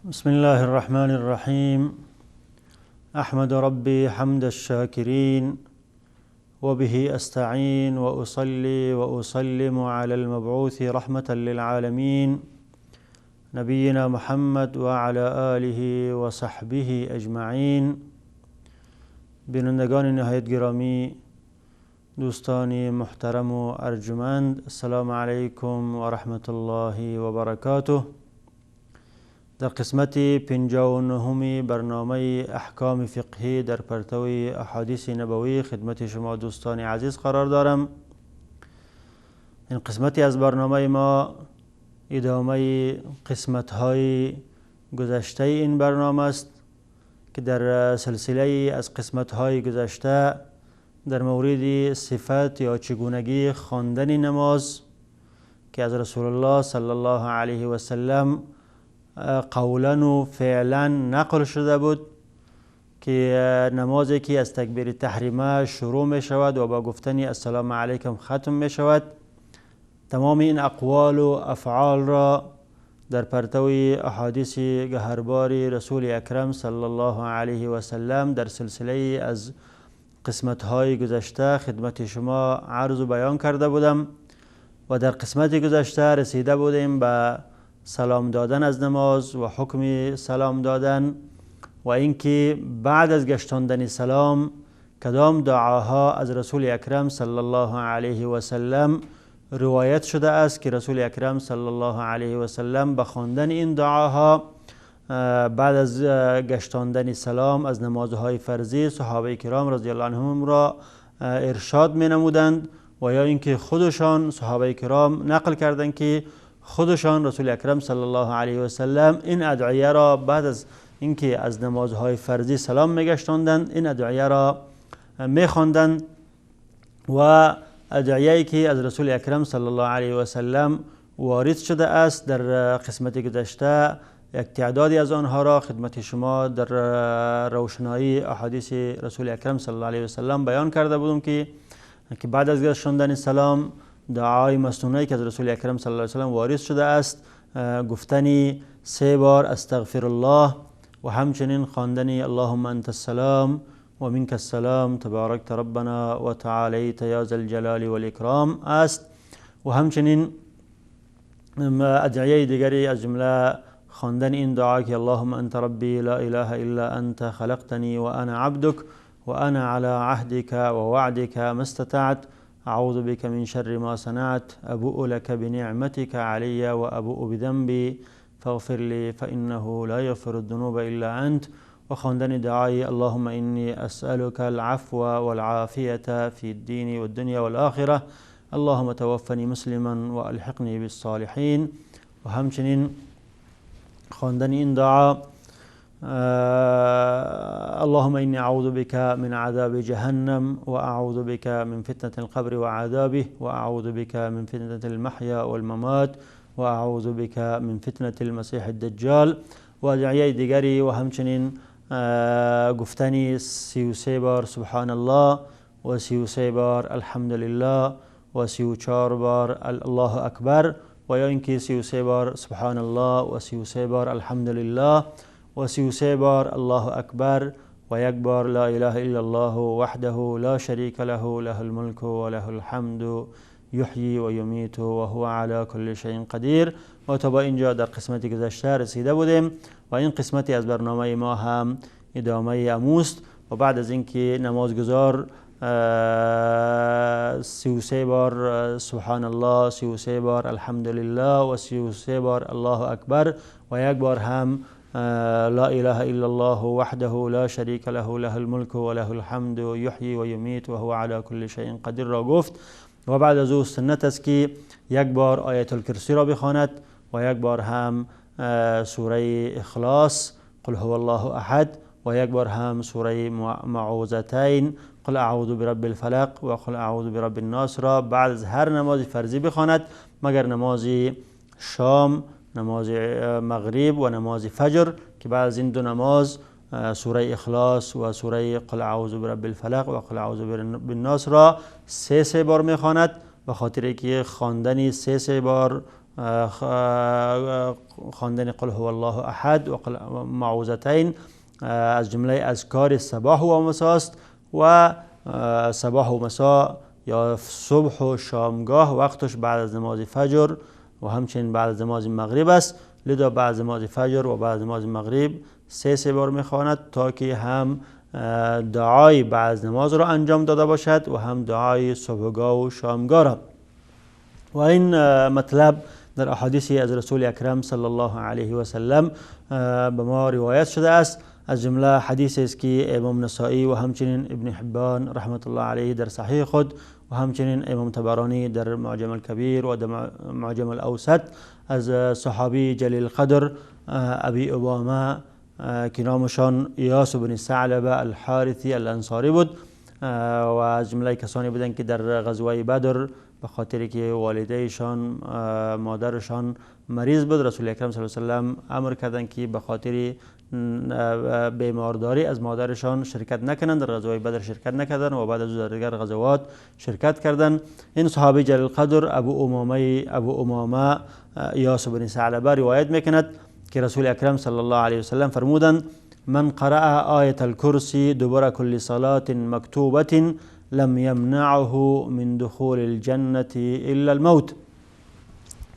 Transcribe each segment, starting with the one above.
بسم الله الرحمن الرحیم. احمد ربی حمد الشاکرین وبه استعین واصلی واسلم علی المبعوث رحمة للعالمین نبینا محمد وعلى آله وصحبه اجمعین. بینندگان نهایت گرامی، دوستان محترم و ارجمند، السلام علیکم و رحمت الله و برکاته. در قسمت 59 برنامه احکام فقهی در پرتو احادیث نبوی خدمت شما دوستان عزیز قرار دارم. این قسمتی از برنامه ما ادامه قسمت های گذشته این برنامه است که در سلسله از قسمت های گذشته در مورد صفت یا چگونگی خواندن نماز که از رسول الله صلی الله علیه و سلم قولا و فعلا نقل شده بود که نمازی که از تکبیر تحریمه شروع می شود و با گفتن السلام علیکم ختم می شود، تمام این اقوال و افعال را در پرتو احادیث گهربار رسول اکرم صلی الله علیه و سلم در سلسله از قسمت های گذشته خدمت شما عرض و بیان کرده بودم و در قسمت گذشته رسیده بودیم به سلام دادن از نماز و حکم سلام دادن و اینکه بعد از گشتاندن سلام کدام دعاها از رسول اکرم صلی الله علیه و سلم روایت شده است که رسول اکرم صلی الله علیه و سلم به خواندن این دعاها بعد از گشتاندن سلام از نمازهای فرضی صحابه کرام رضی الله عنهم را ارشاد می نمودند و یا اینکه خودشان صحابه کرام نقل کردند که خودشان رسول اکرم صلی الله علیه و سلم این ادعیه را بعد از اینکه از نمازهای فرضی سلام میگشتاندند این ادعیه را میخواندند و ادعیه‌ای که از رسول اکرم صلی الله علیه و سلم وارد شده است در قسمت گذشته یک تعدادی از آنها را خدمت شما در روشنایی احادیث رسول اکرم صلی الله علیه و سلم بیان کرده بودم که بعد از گشتاندن سلام دعای مسنونه که از رسول اکرم صلی الله علیه و سلم وارد شده است گفتن 3 بار استغفر الله و همچنین خواندن اللهم انت السلام و منک السلام تبارکت ربنا و تعالیت یا ذا الجلال والاکرام است و همچنین ادعیه دیگری از جمله خواندن این دعا که اللهم انت ربی لا اله الا انت خلقتنی و انا عبدک و انا على عهدك و وعدك ما استطعت اعوذ بك من شر ما صنعت ابوء لك بنعمتك علي وابوء بذنبي فاغفر لي فانه لا يغفر الذنوب الا انت و خواندن دعای اللهم اني اسألك العفو والعافية في الدين والدنيا والآخرة اللهم توفني مسلما والحقني بالصالحين و همچنین خواندن این دعا اللهم إني أعوذ بك من عذاب جهنم وأعوذ بك من فتنة القبر وعذابه وأعوذ بك من فتنة المحيا والممات وأعوذ بك من فتنة المسيح الدجال و ادعیه دیگری و همچنین گفتن 33 بار سبحان الله و 33 بار الحمدلله و 34 بار الله اکبر و یا اینکه 33 بار سبحان الله و 33 بار الحمدلله و 33 بار الله اکبر و یک بار لا اله الا الله وحده لا شریک له له الملک و له الحمد یحیی و یمیت و هو علی کل شیء قدیر. و تا با اینجا در قسمت گذشته رسیده بودیم و این قسمتی از برنامه ما هم ادامه اموست و بعد از اینکه نمازگزار 33 بار سبحان الله، 33 بار الحمدلله و 33 بار الله اکبر و یک بار هم لا اله الا الله وحده لا شریک له له الملک و له الحمد یحیی و یمیت و هو علی کل شیء قدیر را گفت و بعد از او سنت است که یک بار آیت الکرسی را بخواند و یک بار هم سوره اخلاص قل هو الله احد و یک بار هم سوره معوذتین قل اعوذ برب الفلق و قل اعوذ برب الناس را بعد از هر نماز فرضی بخواند، مگر نماز شام، نماز مغرب و نماز فجر که بعد از این دو نماز سوره اخلاص و سوره قل اعوذ برب الفلق و قل اعوذ بالناس را 3 بار میخواند، به خاطر که خواندن 3 بار خواندن قل هو الله احد و قل معوذتین از جمله اذکار صباح و مساست و صباح و مسا یا صبح و شامگاه وقتش بعد از نماز فجر و همچنین بعد از نماز مغرب است. لذا بعد از نماز فجر و بعد از نماز مغرب سه بار میخواند تا که هم دعای بعد از نماز را انجام داده باشد و هم دعای صبحگاه و شامگاه را. و این مطلب در احادیث از رسول اکرم صلی الله علیه و سلم به ما روایت شده است. از جمله حدیث است که امام نسائی و همچنین ابن حبان رحمت الله علیه در صحیح خود و همچنین امام طبرانی در معجم الکبیر و در معجم الاوسط از صحابی جلیل القدر ابی امامه که نامشان ایاس بن ثعلبه الحارثی الانصاری بود و از جمله کسانی بودند که در غزوه بدر به خاطر که والدهشان مادرشان مریض بود، رسول اکرم صلی الله علیه و سلم امر کردند که به خاطر بیمارداری از مادرشان شرکت نکنند، در غزوه بدر شرکت نکردند و بعد از در دیگر غزوات شرکت کردند. این صحابی جلیل القدر ابو امامه ایاس بن ثعلبه روایت میکند که رسول اکرم صلی الله علیه و سلم فرمودند: من قرأ آیة الكرسی دبر كل صلاة مکتوبة لم يمنعه من دخول الجنة الا الموت.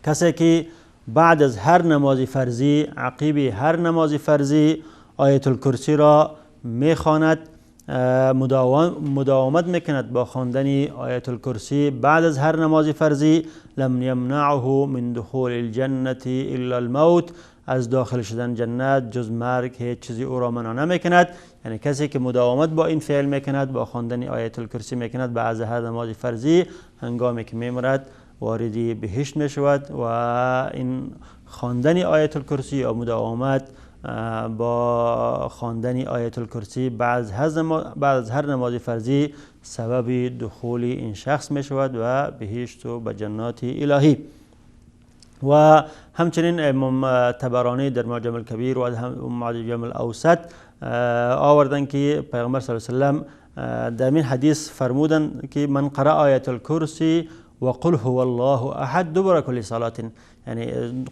کسی که بعد از هر نماز فرضی، عقیب هر نماز فرضی آیت الکرسی را میخواند، مداومت میکند با خواندن آیت الکرسی بعد از هر نماز فرضی، لم یمنعه من دخول الجنة الا الموت، از داخل شدن جنت جز مرگ هیچ چیزی او را منع نمیکند. یعنی کسی که مداومت با این فعل میکند، با خواندن آیت الکرسی میکند بعد از هر نماز فرضی، هنگامی که میمرد وارد بهشت می شود. و این خواندن آیت الکرسی یا مداومت با خواندن آیت الکرسی بعد از هر نماز فرضی سبب دخول این شخص می شود و بهشت و به جنات الهی. و همچنین امام طبرانی در معجم الکبیر و معجم الاوسط آوردن که پیغمبر صلی الله علیه و سلم در این حدیث فرمودن که من قرأ آیت الکرسی و قل هو الله احد دبر كل صلاة، یعنی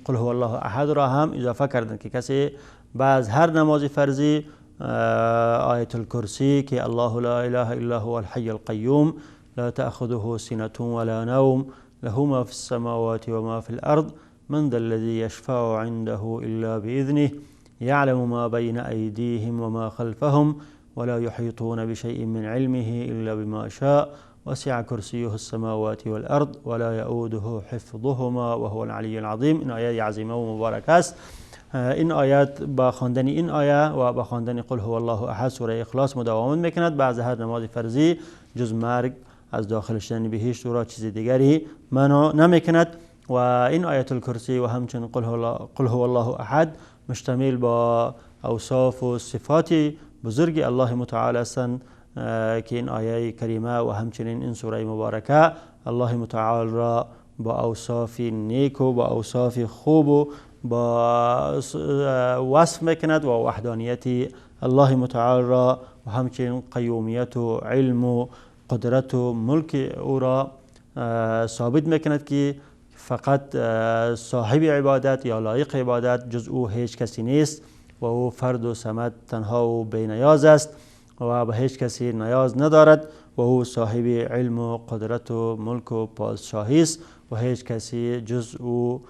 قل هو الله احد را هم اضافه کردن که کسی بعد از هر نماز فرضی آیت الکرسی که الله لا اله الا هو الحی القیوم لا تأخذه سنة ولا نوم له ما في السماوات وما في الأرض من ذا الذي يشفع عنده إلا بإذنه يعلم ما بين أيديهم وما خلفهم ولا يحيطون بشيء من علمه إلا بما شاء وسع كرسيه السماوات والأرض ولا يؤوده حفظهما وهو العلي العظیم. این آیه عظیمه و مبارک است. این آیات با خواندن این آیه و با خواندن قل هو الله احد سوره اخلاص مداومت میکند بعد از هر نماز فرضی جز مرگ از داخل شدن بهشت او را چیز دیگری منع نمیکند. و این آیت الکرسی و همچنین قل هو الله احد مشتمل با اوصاف و صفات بزرگ الله متعال هستند که این آیه کریمه و همچنین این سوره مبارکه الله متعال را با اوصاف نیک و با اوصاف خوب و با وصف میکند و وحدانیت الله متعال را و همچنین قیومیت و علم و قدرت و ملک او را ثابت میکند که فقط صاحب عبادت یا لایق عبادت جز او هیچ کسی نیست و او فرد و صمد تنها و بینیاز است و به هیچ کسی نیاز ندارد و او صاحب علم و قدرت و ملک و پادشاهی است و هیچ کسی جز او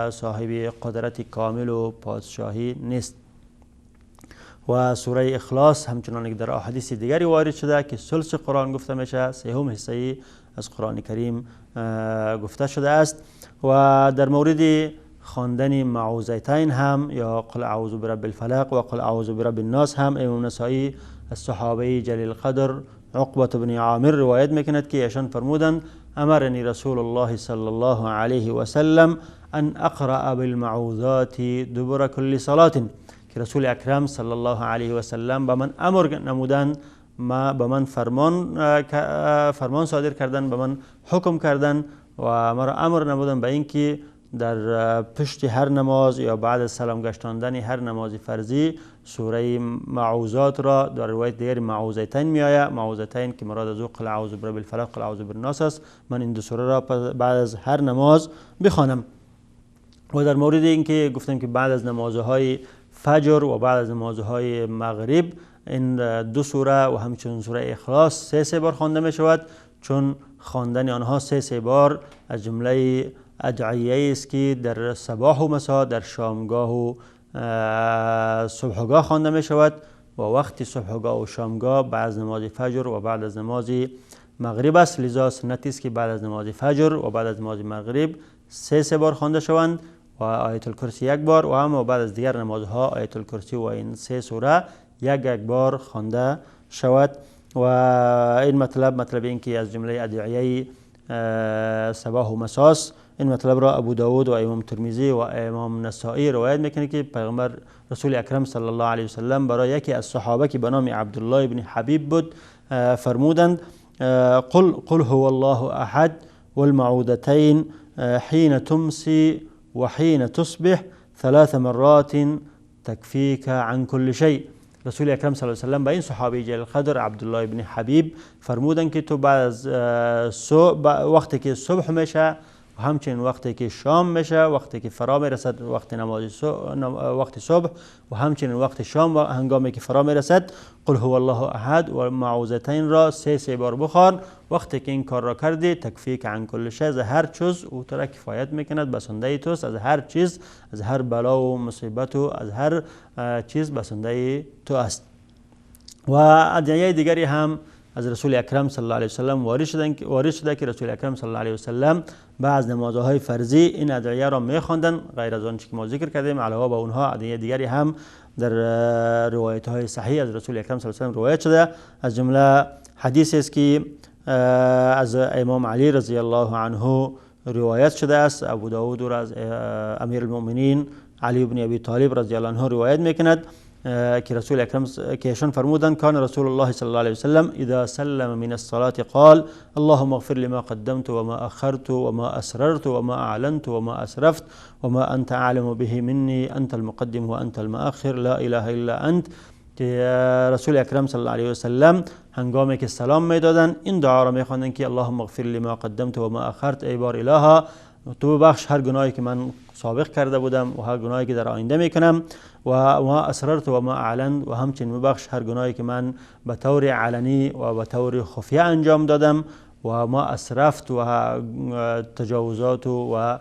صاحب قدرت کامل و پادشاهی نیست. و سوره اخلاص همچنان که در احادیث دیگری وارد شده که ثلث قرآن گفته میشه، سوم حصه از قرآن کریم گفته شده است. و در مورد خواندن معوذتین هم یا قل اعوذ برب الفلق و قل اعوذ برب الناس هم امام نسائی از صحابه جلیل القدر عقبة بن عامر روایت میکند که ایشان فرمودند: امرنی رسول الله صلی الله علیه و سلم ان اقرأ بالمعوذات دبر كل صلاة، که رسول اکرم صلی الله علیه و سلم به من امر نمودند، ما به من فرمان صادر کردن، به من حکم کردن و مرا امر نمودند به اینکه در پشت هر نماز یا بعد از سلام گشتاندن هر نماز فرضی سوره معوذات را در روایت دیگر معوذتین می آید، معوذتین که مراد از او قل اعوذ برب الفلق قل اعوذ بالناس است، من این دو سوره را بعد از هر نماز بخوانم. و در مورد اینکه گفتم که بعد از نمازهای فجر و بعد از نمازهای مغرب این دو سوره و همچنین سوره اخلاص سه بار خوانده می شود، چون خواندن آنها سه بار از جمله ادعیه است که در صباح و مساء، در شامگاه و صبحگاه خوانده می شود و وقت صبحگاه و شامگاه بعد از نماز فجر و بعد از نماز مغرب است. لذا سنت است که بعد از نماز فجر و بعد از نماز مغرب سه بار خوانده شوند و آیت الکرسی یک بار، و اما بعد از دیگر نمازها آیت الکرسی و این سه سوره یک یک بار خوانده شود. و این مطلب این که از جمله ادعیه صباح و مساس، این مطلب را ابو داود و امام ترمذی و امام نسائی روایت میکنه که پیغمبر رسول اکرم صلی الله علیه وسلم برای یکی از صحابه که به نام عبدالله ابن حبیب بود فرمودند قل هو الله احد والمعوذتین حين تمسي وحين تصبح ثلاث مرات تكفيك عن كل شيء. رسول اکرم صلی الله علیه وسلم به این صحابی جلیل القدر عبدالله ابن حبیب فرمودند که تو بعد از وقتی که صبح میشه و همچنین وقتی که شام میشه، وقتی که فرا میرسد وقت نماز وقت صبح و همچنین وقت شام و هنگامی که فرا میرسد قل هو الله احد و معوذتین را سه بار بخوان. وقتی که این کار را کردی تکفیک عن کل شیء، از هر چیز او تو را کفایت میکند، بسنده توست، از هر چیز، از هر بلا و مصیبت و از هر چیز بسنده تو است. و ادعیه دیگری هم از رسول اکرم صلی الله علیه وسلم وارد شده که رسول اکرم صلی الله علیه وسلم بعض نمازهای فرضی این ادعیه را میخواندند، غیر از آنچه که ما ذکر کردیم. علاوه بر اونها ادعیه دیگری هم در روایت های صحیح از رسول اکرم صلی الله علیه وسلم روایت شده. از جمله حدیث است که از امام علی رضی الله عنه روایت شده است، ابو داود را از امیر المؤمنین علی بن ابی طالب رضی الله عنه روایت میکند که رسول اکرم که ایشان فرمودند کان رسول الله صلی الله علیه وسلم اذا سلم من الصلاة قال اللهم اغفر لما قدمت وما اخرت وما اسررت وما اعلنت وما اسرفت وما انت اعلم به مني انت المقدم وانت المؤخر لا اله الا انت. که رسول اکرم صلی الله علیه وسلم هنگامی که سلام میدادند این دعا را میخواندند که اللهم اغفر لما قدمت وما اخرت، ای بار الها تو ببخش هر گناهی که من سابق کرده بودم و هر گناهی که در آینده میکنم، و ما اسررت و ما اعلنت، و همچنین ببخش هر گناهی که من به طور علنی و به طور خفیه انجام دادم، و ما اسرفت و تجاوزات و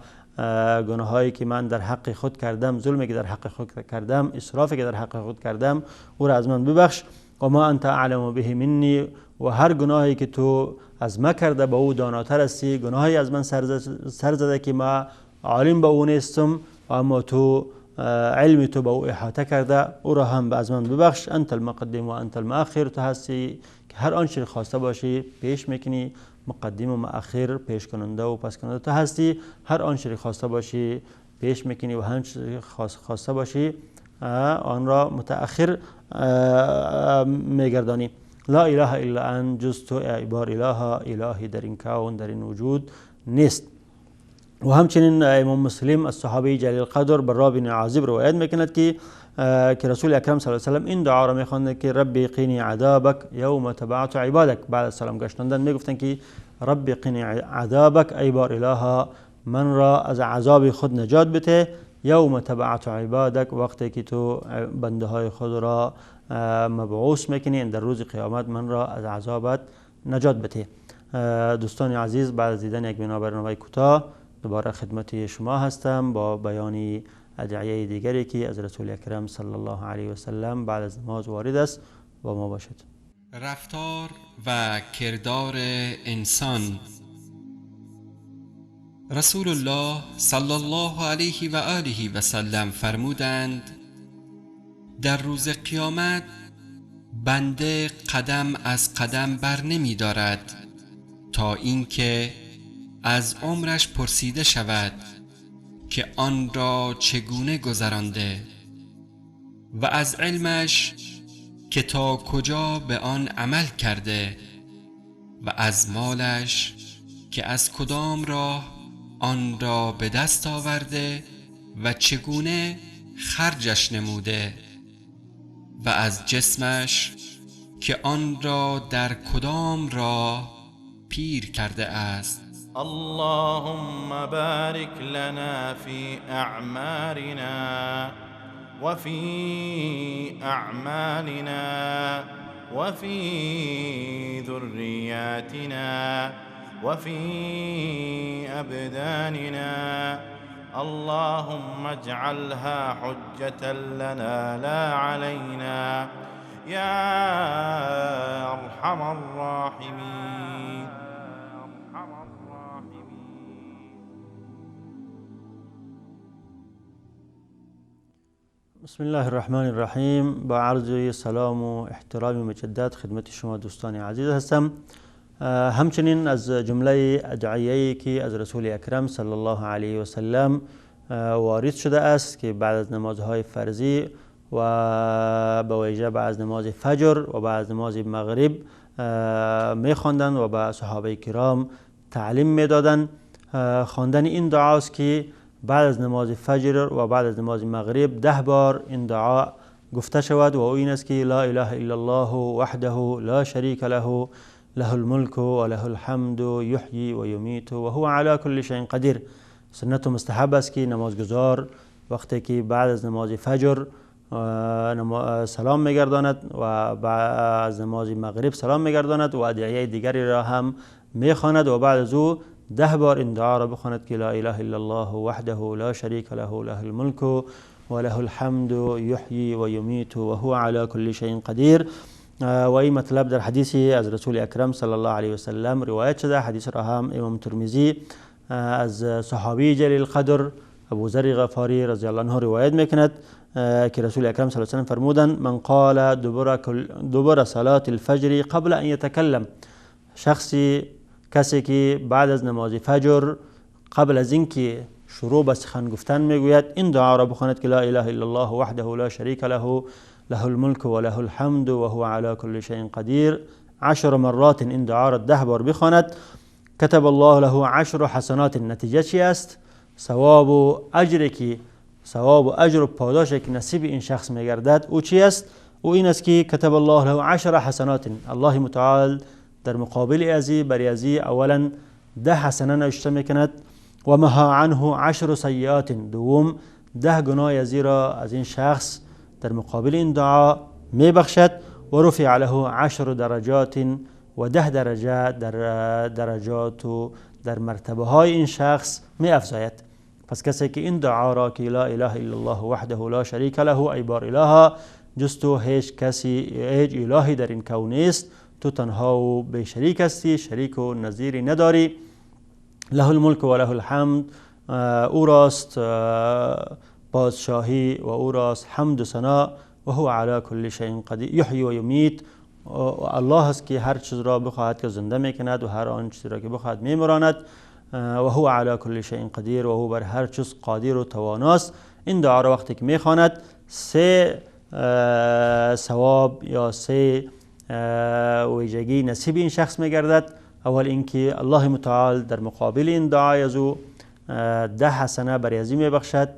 گناهایی که من در حق خود کردم، ظلمی که در حق خود کردم، اسرافی که در حق خود کردم، او را از من ببخش. و ما انت اعلم به منی، و هر گناهی که تو از ما کرده به او داناتر هستی، گناهی از من سر زده که ما عالم به او نیستم، اما تو علم تو به او احاطه کرده، او را هم از من ببخش. انت المقدم و انت المؤخر، تو هستی که هر آنچه خواسته باشی پیش میکنی، مقدم و مؤخر، پیش کننده و پس کننده تو هستی، هر آنچه خواسته باشی پیش میکنی و هر چه خواسته باشی آن را متأخر میگردانی. لا اله الا انت، جز تو ای بار اله الهی در این کون در این وجود نیست. و همچنین امام مسلم از صحابه جلیل القدر برا بن عازب روایت میکند که رسول اکرم صلی الله علیه و سلم این دعا را میخواند که ربی قینی عذابک یوم تبعث عبادک. بعد از سلام گشتاندن میگفتند که ربی قینی عذابک، ای بار اله من را از عذاب خود نجات بده، یوم تبعث عبادک، وقتی که تو بنده های خود را مبعوث میکنی، در روز قیامت من را از عذابت نجات بده. دوستان عزیز، بعد از دیدن یک بنا برنامه کوتاه دوباره خدمت شما هستم با بیان ادعیه دیگری که از رسول اکرم صلی الله علیه و سلم بعد از نماز وارد است. با ما باشد. رفتار و کردار انسان. رسول الله صلی الله علیه و آله و سلم فرمودند: در روز قیامت بنده قدم از قدم بر نمی دارد تا اینکه از عمرش پرسیده شود که آن را چگونه گذرانده و از علمش که تا کجا به آن عمل کرده و از مالش که از کدام راه آن را به دست آورده و چگونه خرجش نموده. و از جسمش که آن را در کدام راه پیر کرده است. اللهم بارك لنا في أعمارنا وفي أعمالنا وفي ذرياتنا وفي أبداننا. اللهم اجعلها حجة لنا لا علينا يا أرحم الراحمين. بسم الله الرحمن الرحیم. با عرض سلام و احترام مجدد خدمت شما دوستان عزیز هستم. همچنین از جمله ادعیه‌ای که از رسول اکرم صلی الله علیه و سلم وارد شده است که بعد از نمازهای فرضی و به ویژه بعد از نماز فجر و بعد از نماز مغرب می‌خواندند و به صحابه کرام تعلیم می‌دادند، خواندن این دعاست که بعد از نماز فجر و بعد از نماز مغرب 10 بار این دعا گفته شود و او این است که لا اله الا الله وحده لا شریک له له الملك وله الحمد یحیی و یمیت و هو علی کل شیء قدیر. سنت و مستحب است که نمازگزار وقتی که بعد از نماز فجر سلام میگرداند و بعد از نماز مغرب سلام میگرداند و ادعیه دیگری را هم میخواند و بعد از او 10 بار این دعا را بخواند که لا اله الا الله وحده لا شریک له له الملك وله الحمد یحیی و یمیت و هو علی کل شیء قدیر. و این مطلب در حدیثی از رسول اکرم صلی الله علیه و سلم روایت شده. حدیث را هم امام ترمذی از صحابی جلیل القدر ابو ذر غفاری رضی الله عنه روایت میکند که رسول اکرم صلی الله علیه و سلم فرمودند من قال دبر صلاة الفجر قبل ان یتکلم، شخصی کسی که بعد از نماز فجر قبل از اینکه شروع به سخن گفتن میگوید این دعا را بخواند که لا اله الا الله وحده لا شریک له له الملك وله الحمد وهو على كل شيء قدیر 10 مرات، این دعا را 10 بار بخواند، كتب الله له 10 حسنات. نتیجه چی است؟ ثواب و اجر که ثواب و اجر و پاداش که نصیب این شخص میگردد او چی است؟ او این است که كتب الله له 10 حسنات. الله متعال در مقابل ازی بر ازی اولا 10 حسنه نوشته میکند و مها عنه 10 سیئات، دوم 10 گناه ازی را از این شخص در مقابل این دعا میبخشد و رفع له 10 درجات و 10 درجه در درجات و در مرتبه های این شخص می افزاید. پس کسی که این دعا را که لا اله الا الله وحده لا شریک له، ای بار اله جز تو هیچ کسی هیچ الهی در این کون نیست، تو تنها و بی شریک هستی، شریک و نظیری نداری، له الملک و له الحمد، او راست پادشاهی و او راست حمد و ثنا و هو علی کل شیء قدیر یحیی و یمیت. الله است که هر چیز را بخواهد که زنده میکند و هر آن چیز را که بخواهد میمراند و هو علی کل شیء قدیر و هو بر هر چیز قادر و تواناست. این دعا را وقتی که میخواند 3 ثواب یا 3 ویژگی نصیب این شخص میگردد. اول اینکه الله متعال در مقابل این دعای از او 10 حسنه بر ازی میبخشد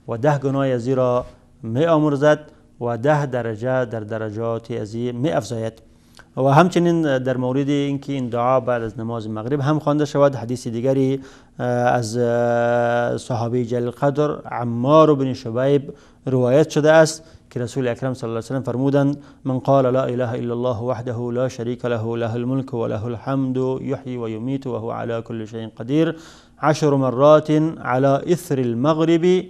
و 10 گناه ازی را می آمرزد و 10 درجه در درجات ازی می افزاید. و همچنین در مورد اینکه این دعا بعد از نماز مغرب هم خوانده شود، حدیث دیگری از صحابی جلیل قدر عمار بن شبیب روایت شده است که رسول اکرم صلی الله علیه و سلم فرمودند من قال لا اله الا الله وحده لا شریک له له الملك وله الحمد یحیی و یمیت وهو علی کل شیء قدیر 10 مرات علی اثر المغرب.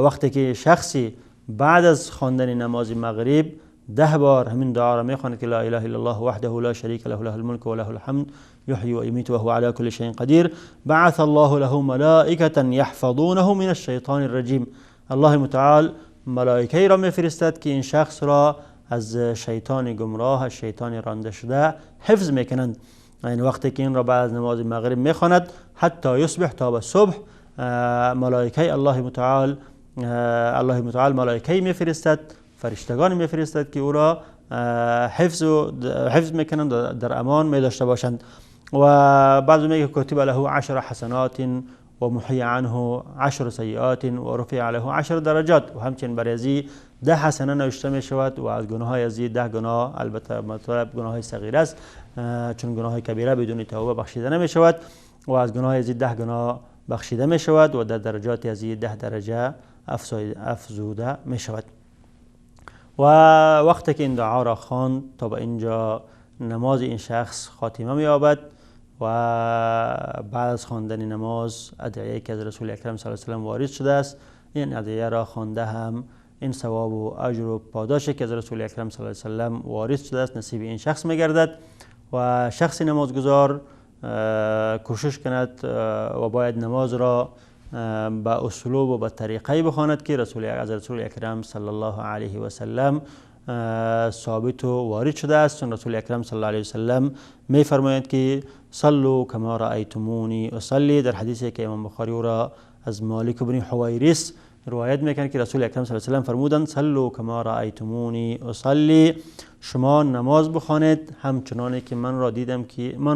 وقتی که شخصی بعد از خواندن نماز مغرب 10 بار همین دعا را میخواند که لا اله الا الله وحده لا شریک له له الملك وله الحمد یحیی و یمیت وهو علی کل شیء قدیر بعث الله له ملائکة یحفظونه من الشیطان الرجیم. الله متعال ملائکه را میفرستد که این شخص را از شیطان گمراه، از شیطان رانده شده حفظ میکنند. یعنی وقتی که این را بعد از نماز مغرب میخواند حتی یصبح، تا به صبح، ملائکه الله متعال، الله متعال ملائکه میفرستد، فرشتگان میفرستد که او را حفظ میکنند، در امان می داشته باشند. و بعض میگه کتب له 10 حسنات و محی عنه 10 سیئات و رفع له 10 درجات. و همچنین برای ازی 10 حسنه نوشته می شود و از گناه های ازی 10 گناه، البته مطلب گناه های صغیر است چون گناه های کبیره بدون توبه بخشیده نمی شود، و از گناه ازی 10 گناه بخشیده می شود و در درجات ازی 10 درجه افزوده می شود. و وقتی که این دعا را خواند تا به اینجا نماز این شخص خاتمه می یابد و بعد از خواندن نماز ادعیه که از رسول اکرم صلی الله علیه و سلم وارد شده است، این ادعیه را خوانده هم این ثواب و اجر و پاداشی که از رسول اکرم صلی الله علیه و سلم وارد شده است نصیب این شخص میگردد. و شخص نمازگزار کوشش کند و باید نماز را به اسلوب و به طریقه بخواند که از رسول اکرم صلی الله علیه و سلم ثابت و وارد شده است. چون رسول اکرم صلی الله علیه و سلم می فرمایند که صلوا کما رأیتمونی اصلی، در حدیثی که امام بخاری او را از مالک بن حویرث روایت میکنند که رسول اکرم صلی الله علیه و سلم فرمودند صلوا کما رأیتمونی اصلی، شما نماز بخوانید همچنانی که من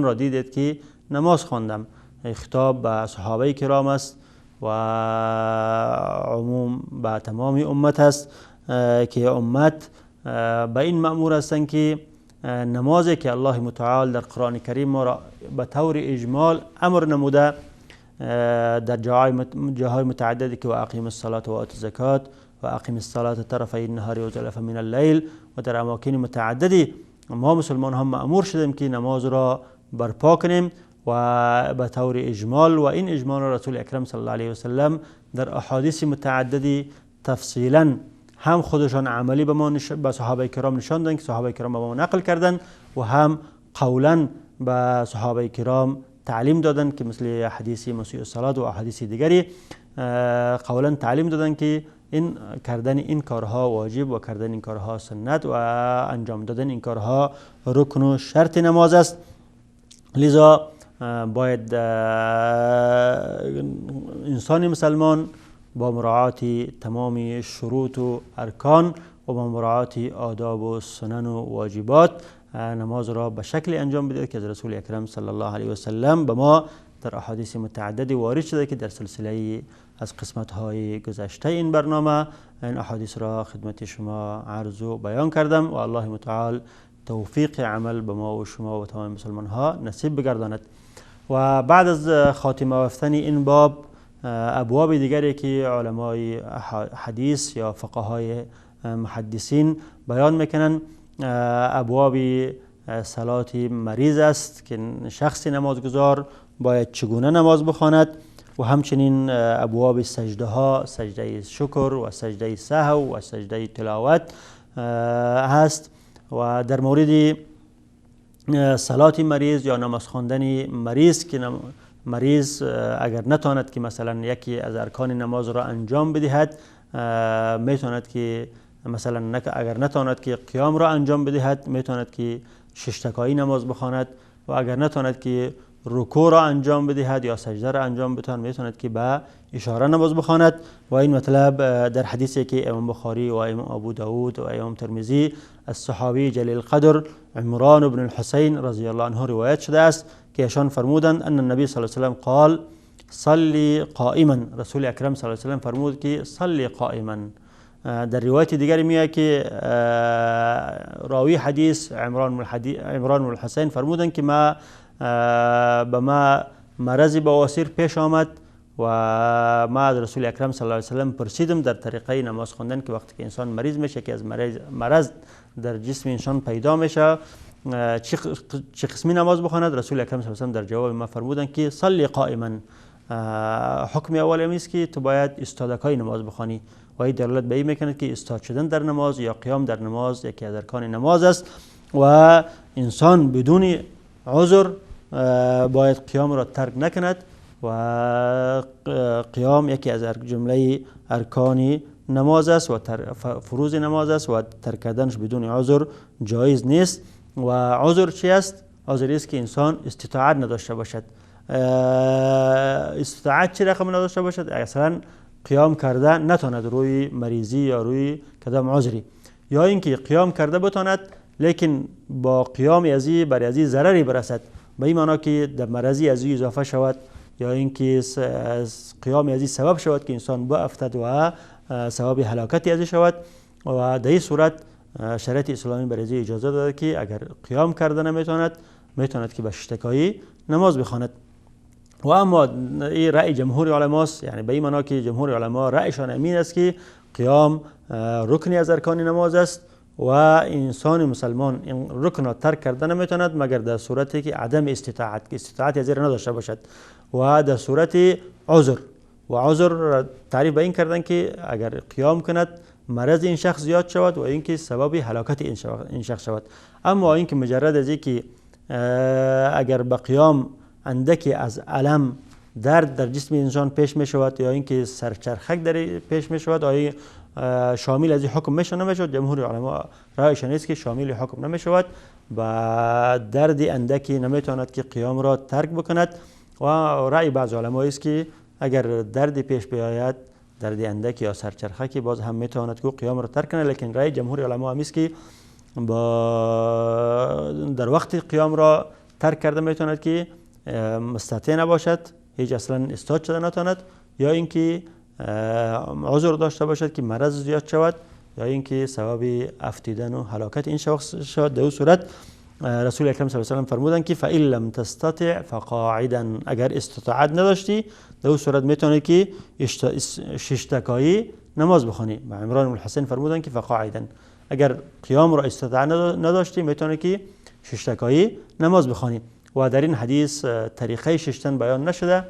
را دیدید که نماز خواندم. خطاب به صحابه کرام است و عموم به تمام امت است که امت به این مأمور هستند که نمازی که الله متعال در قرآن کریم ما را به طور اجمال امر نموده در جاهای متعددی که و اقیم الصلاة و آتوا الزکات و اقیم الصلاة طرفی النهار و زلفا من اللیل، و در اماکن متعددی ما مسلمان هم مأمور شدیم که نماز را برپا کنیم و به طور اجمال. و این اجمال را رسول اکرم صلی الله علیه و سلم در احادیث متعددی تفصیلا هم خودشان عملی به ما به صحابه کرام نشان دادند که صحابه کرام به ما نقل کردند، و هم قولا به صحابه کرام تعلیم دادند که مثل حدیث مسیء الصلاة و احادیث دیگری قولا تعلیم دادند که این کردن این کارها واجب و کردن این کارها سنت و انجام دادن این کارها رکن و شرط نماز است. لذا باید انسان مسلمان با مراعات تمام شروط و ارکان و با مراعات آداب و سنن و واجبات نماز را به شکل انجام بده که از رسول اکرم صلی الله علیه و سلم به ما در احادیث متعددی وارد شده که در سلسله از قسمت های گذشته این برنامه این احادیث را خدمت شما عرض و بیان کردم و الله متعال توفیق عمل به ما و شما و تمام مسلمان ها نصیب بگرداند. و بعد از خاتمه یافتن این باب ابواب دیگری که علمای حدیث یا فقهای محدثین بیان میکنن ابواب صلات مریض است که شخص نمازگزار باید چگونه نماز بخواند، و همچنین ابواب سجده ها، سجده شکر و سجده سهو و سجده تلاوت هست. و در مورد صلات مریض یا نماز خواندن مریض که مریض اگر نتواند که مثلا یکی از ارکان نماز را انجام بدهد، میتواند که مثلا اگر نتواند که قیام را انجام بدهد، میتواند که ششتکایی نماز بخواند، و اگر نتواند که رکوع را انجام بدهد یا سجده را انجام بدهد، میتواند که به اشاره نماز بخواند. و این مطلب در حدیثی که امام بخاری و امام ابو داود و امام ترمذی از صحابی جلیل قدر عمران بن الحسین رضی الله عنه روایت شده است که ایشان فرمودند ان النبی صلی الله علیه و سلم قال صلی قائما، رسول اکرم صلی الله علیه و سلم فرمود که صلی قائما. در روایت دیگری میاد که راوی حدیث عمران بن الحسین فرمودند که ما به ما مرض بواسیر پیش آمد و ما از رسول اکرم صلی الله علیه و سلم پرسیدم در طریقه نماز خواندن که وقتی که انسان مریض میشه که از مرض در جسم انسان پیدا میشه چه قسمی نماز بخواند. رسول اکرم صلی الله علیه و سلم در جواب ما فرمودند که صلی قائما. حکم اول این است که تو باید استادکای نماز بخوانی و این دلالت به این میکند که استاد شدن در نماز یا قیام در نماز یکی از ارکان نماز است و انسان بدون عذر باید قیام را ترک نکند و قیام یکی از جمله ارکان نماز است و فروض نماز است و ترک کردنش بدون عذر جایز نیست. و عذر چی است؟ عذر است که انسان استطاعت نداشته باشد. استطاعت چه رقم نداشته باشد؟ اصلا قیام کرده نتواند روی مریضی یا روی کدام عذری، یا اینکه قیام کرده بتواند لیکن با قیام ازی بر ازی ضرری برسد، به این معنا که در مرضی ازی اضافه شود یا اینکه قیام از این سبب شود که انسان بافتد و سبب هلاکت از شود. و در این صورت شریعت اسلامی برای اجازه داده که اگر قیام کرده نمیتواند، میتواند که به ششتکایی نماز بخواند. و اما این رأی جمهور علماست، یعنی به این معنا که جمهور علما رأیشان امین است که قیام رکنی از ارکان نماز است و انسان مسلمان این رکن را ترک کرده نمیتواند مگر در صورتی که عدم استطاعت، که استطاعت از نداشته باشد، و در صورت عذر. و عذر را تعریف به این کردن که اگر قیام کند مرض این شخص زیاد شود و اینکه سبب هلاکت این شخص شود. اما اینکه مجرد از اینکه اگر به قیام اندکی از الم درد در جسم انسان پیش می شود یا اینکه سرچرخک در پیش می شود، آیا شامل از این حکم میشه نمیشود؟ جمهور علما رایشان است که شامل حکم نمی شود و درد اندکی نمیتواند که قیام را ترک بکند. و رأی بعض علما است که اگر درد پیش بیاید، درد اندکی یا سرچرخکی، باز هم میتواند که قیام را ترک کند. لیکن رأی جمهور علما هم است که با در وقت قیام را ترک کرده میتواند که مستطیع نباشد، هیچ اصلا استاد شده نتواند، یا اینکه عذر داشته باشد که مرض زیاد شود، یا اینکه سبب افتیدن و هلاکت این شخص شود. در او صورت رسول اکرم صلی الله علیه و سلم فرمودند که فإن لم تستطع فقاعدا، اگر استطاعت نداشتی در او صورت میتونی که ششتکایی نماز بخوانی. و عمران بن الحسین فرمودند که فقاعدا، اگر قیام را استطاعت نداشتی میتونی که ششتکایی نماز بخوانی. و در این حدیث طریقه ششتن بیان نشده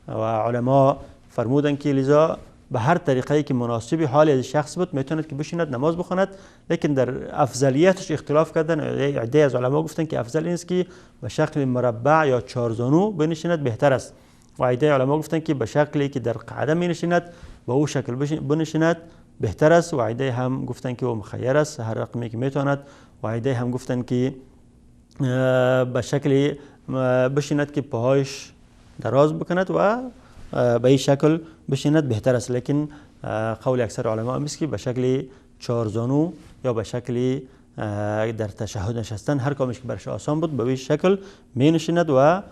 و علما فرمودند که لذا به هر طریقه‌ای که مناسب حال از شخص بود میتواند که بشیند نماز بخواند، لیکن در افضلیتش اختلاف کردن. عده از علما گفتن که افضل این است که به شکل مربع یا چهارزانو بنشیند بهتر است، و عده علما گفتن که به شکلی که در قعده می نشیند به او شکل بنشیند بهتر است، و عده هم گفتن که او مخیر است هر رقمی که میتواند، و عده هم گفتن که به شکل بشیند که پاهایش دراز بکند و به این شکل بشیند بهتر است. لیکن قول اکثر علما است که به شکل چهارزانو یا به شکل در تشهد نشستن هر کامش که برش آسان بود به این شکل می نشیند و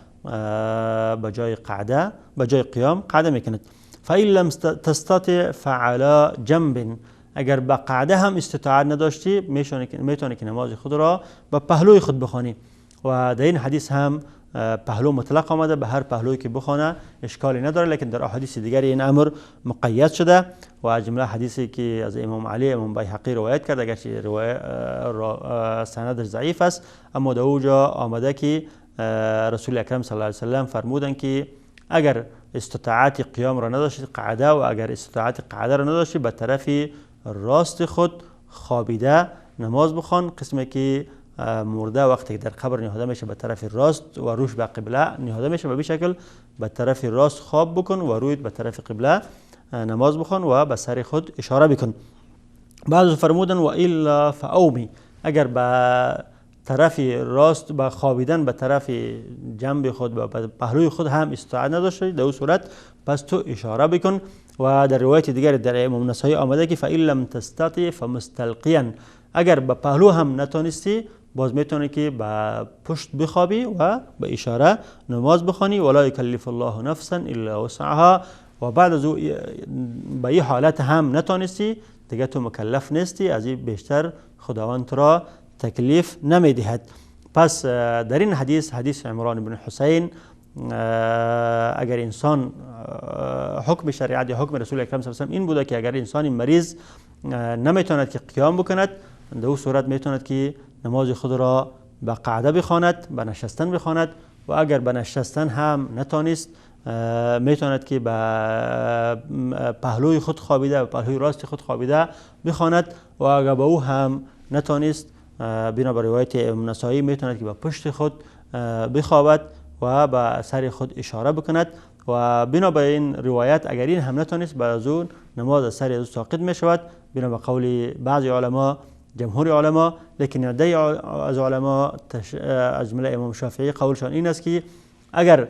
به جای قعده، به جای قیام قعده میکند. فإن لم تستطع فعلى جنب، اگر به قعده هم استطاعت نداشتی میتونی که نماز خود را به پهلوی خود بخوانی. و در این حدیث هم پهلو مطلق آمده، به هر پهلویی که بخوانه اشکالی نداره، لیکن در احادیث دیگر این امر مقید شده. و از جمله حدیثی که از امام علی امام بیهقی روایت کرد، اگرچه روایت سندش ضعیف است، اما در اوجا آمده که رسول اکرم صلی الله علیه وسلم فرمودند که اگر استطاعت قیام را نداشتید قعده، و اگر استطاعت قعده را نداشتید به طرف راست خود خوابیده نماز بخوان، قسمی که مرده وقتی که در قبر نهاده میشه به طرف راست و روش به قبله نهاده میشه، به شکل به طرف راست خواب بکن و رویت به طرف قبله نماز بخوان و به سر خود اشاره بکن. بعض فرمودن و الا فاومی، اگر به طرف راست به خوابیدن به طرف جنب خود و به پهلوی خود هم استطاعت نداشتی در اون صورت پس تو اشاره بکن. و در روایت دیگر در امام نسائی آمده که فإن لم تستطع فمستلقیا، اگر به پهلو هم نتونستی باز میتونی که به پشت بخوابی و به اشاره نماز بخوانی. ولا یکلف الله نفسا الا وسعها، و بعد از او به این حالت هم نتونستی دیگه تو مکلف نیستی، از این بیشتر خداوند تو را تکلیف نمیدهد. پس در این حدیث، حدیث عمران بن حسین، اگر انسان حکم شریعت یا حکم رسول اکرم صلی الله علیه و سلم این بوده که اگر انسان مریض نمیتواند که قیام بکند، در او صورت میتواند که نماز خود را به قعده بخواند، به نشستن بخواند، و اگر به نشستن هم نتانست میتواند که به پهلوی خود خوابیده، به پهلوی راست خود خوابیده بخواند، و اگر به او هم نتانست بنا بر روایت امام نسائی میتواند که به پشت خود بخوابد و به سر خود اشاره بکند. و بنا بر این روایت اگر این هم نتانست بعد از اون نماز از سر او ساقط می شود، بنا به قول بعضی علما، جمهور علما. لیکن عده از علما از جمله امام شافعی قولشان این است که اگر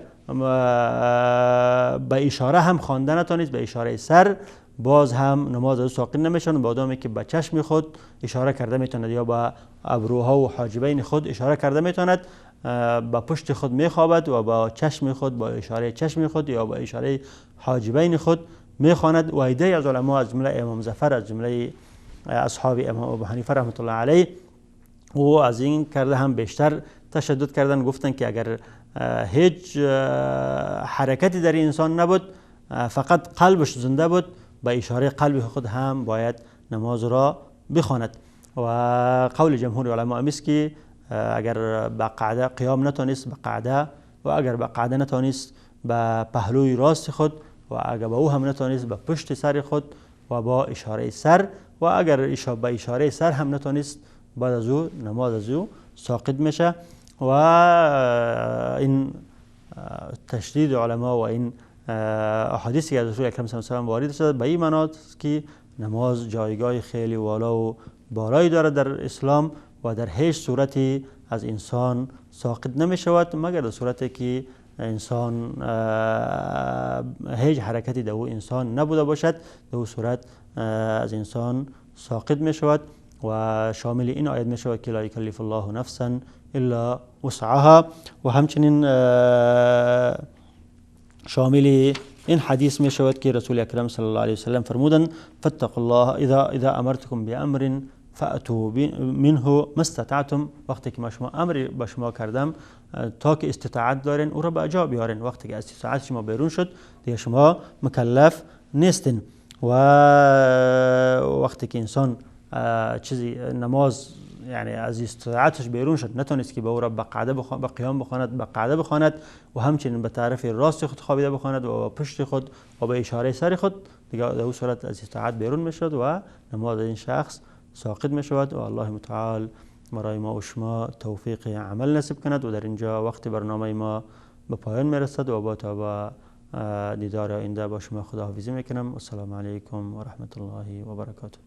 به اشاره هم خوانده نتانست، به اشاره سر، باز هم نماز از ساقط نمیشن، با دامی که به چشم خود اشاره کرده میتواند یا به ابروها و حاجبین خود اشاره کرده میتواند، به پشت خود میخوابد و با چشم خود، با اشاره چشم خود یا با اشاره حاجبین خود میخواند. و عده‌ای از علما از جمله امام ظفر، از جمله اصحاب امام ابو حنیفه رحمت الله علیه، او از این کرده هم بیشتر تشدد کردن، گفتن که اگر هیچ حرکتی در انسان نبود، فقط قلبش زنده بود، با اشاره قلب خود هم باید نماز را بخواند. و قول جمهور علما است که اگر به قعده قیام نتانست به قعده، و اگر به قعده نتانست به پهلوی راست خود، و اگر به او هم نتانست به پشت سر خود و با اشاره سر، و اگر به اشاره سر هم نتانست بعد از او نماز از او ساقط میشه. و این تشدید علما و این احادیثی که از رسول اکرم صلی الله علیه و سلم وارد شده به این معنا که نماز جایگاه خیلی والا و بالایی دارد در اسلام و در هیچ صورتی از انسان ساقط نمی شود، مگر در صورتی که انسان هیچ حرکتی در او انسان نبوده باشد، در او صورت از انسان ساقط می شود و شامل این آیت می شود که لا یکلف الله نفسا الا وسعها. و همچنین شامل این حدیث می شود که رسول اکرم صلی الله علیه وسلم فرمودند فاتقوا الله اذا امرتكم بامر فاتوا منه ما استطعتم. وقتی که ما شما امر به شما کردم تا که استطاعت دارین او را به جا بیارین، وقتی که استطاعت شما بیرون شد دیگه شما مکلف نیستین. و وقتی که انسان چیزی نماز یعنی از استطاعتش بیرون شد، نتونست که به او را به قعده به قیام بخواند، به قعده بخواند و همچنین به طرف راست خود خوابیده بخواند و با پشت خود و به اشاره سر خود، دیگه در او صورت از استطاعت بیرون میشد و نماز این شخص ساقط میشود. و الله متعال برای ما و شما توفیق عمل نصیب کند. و در اینجا وقت برنامه ما به پایان میرسد و با تا با دیدار آینده با شما خداحافظی میکنم. السلام علیکم و رحمت الله و برکاته.